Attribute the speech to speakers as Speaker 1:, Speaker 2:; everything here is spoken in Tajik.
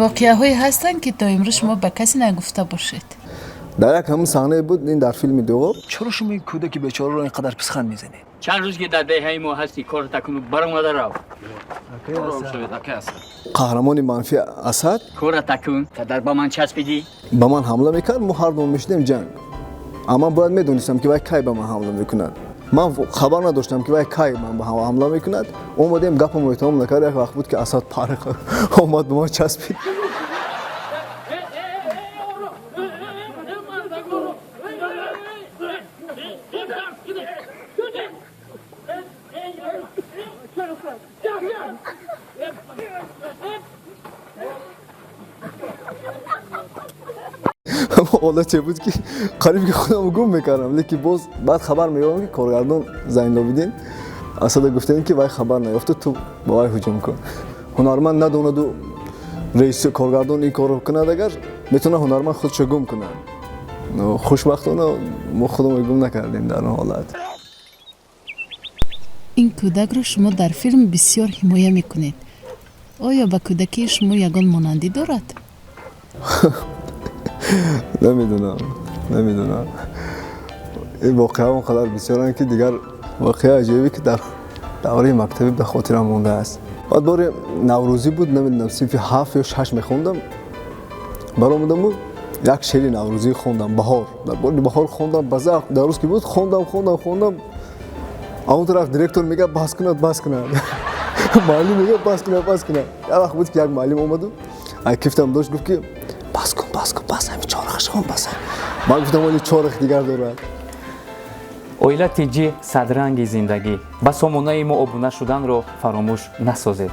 Speaker 1: Воқеаҳое ҳастанд, ки то имрӯз шумо ба касе нагуфта бошед.
Speaker 2: Дар як ҳамун саҳнае буд, ин дар филми Дуо.
Speaker 3: Чаро шумо ин кӯдаки бечораро ин қадар писханд мезанед?
Speaker 4: Чанд рӯз ки дар деҳаи мо ҳастӣ, кората куну баромада рав.
Speaker 2: Қаҳрамони манфӣ Асад.
Speaker 4: Кората кун, қадар ба ман часпидӣ.
Speaker 2: Ба ман ҳамла мекард, мо ҳар думо мешудем ҷанг. Аммо ман бояд медонистам, ки вай кай ба ман ҳамла мекунад. Ман хабар надоштам, ки вай кай ман ба ҳамла мекунад. Омадем, гапамо тамом накард, як вақт буд, ки Асад париқ омад, ба ман часпид. Ҳолате буд, ки қариб ки худам гум мекардам, лекин боз баъд хабар меёбам, ки коргардон Зайнулобидин Асада гуфтем, ки вай хабар наёфта, ту ба вай ҳуҷум кун. Ҳунарманд надонаду режиссер, коргардон ин корро кунад, агар метавонад ҳунарманд худшо гум кунад. Хушбахтона, мо худамро гум накардем дар он ҳолат.
Speaker 1: Ин кӯдакро шумо дар филм бисёр ҳимоя мекунед. Оё ба кӯдакии шумо ягон монандӣ дорад?
Speaker 2: Намедонам, намедонам. Ин воқеа он қадар бисёранд, ки дигар воқеаи аҷоибе, ки дар давраи мактабӣ ба хотирам мондааст. Баъд бори наврӯзӣ буд, намедонам, синфи ҳафт ё шаш мехондам, баромадаму як шеъри наврӯзӣ хондам, баҳор, дар бори баҳор хондам. Ба завқ, дар рӯз ки буд, хондам, хондам, хондам. Он тараф директор мегӯяд: «Бас кунад, бас кунад». Муаллим мегӯяд: «Бас кунад, бас кунад». Як вақт буд, ки як муаллим омаду ай кифтам дошт, гуфт, ки бас кун, бас кун, бас, ҳами чорахаш хон, бас. Ман гуфтам: «Оли чорах дигар дорад».
Speaker 5: Оила ТЖ, садранги зиндагӣ. Ба сомонаи мо обуна шуданро фаромӯш насозед.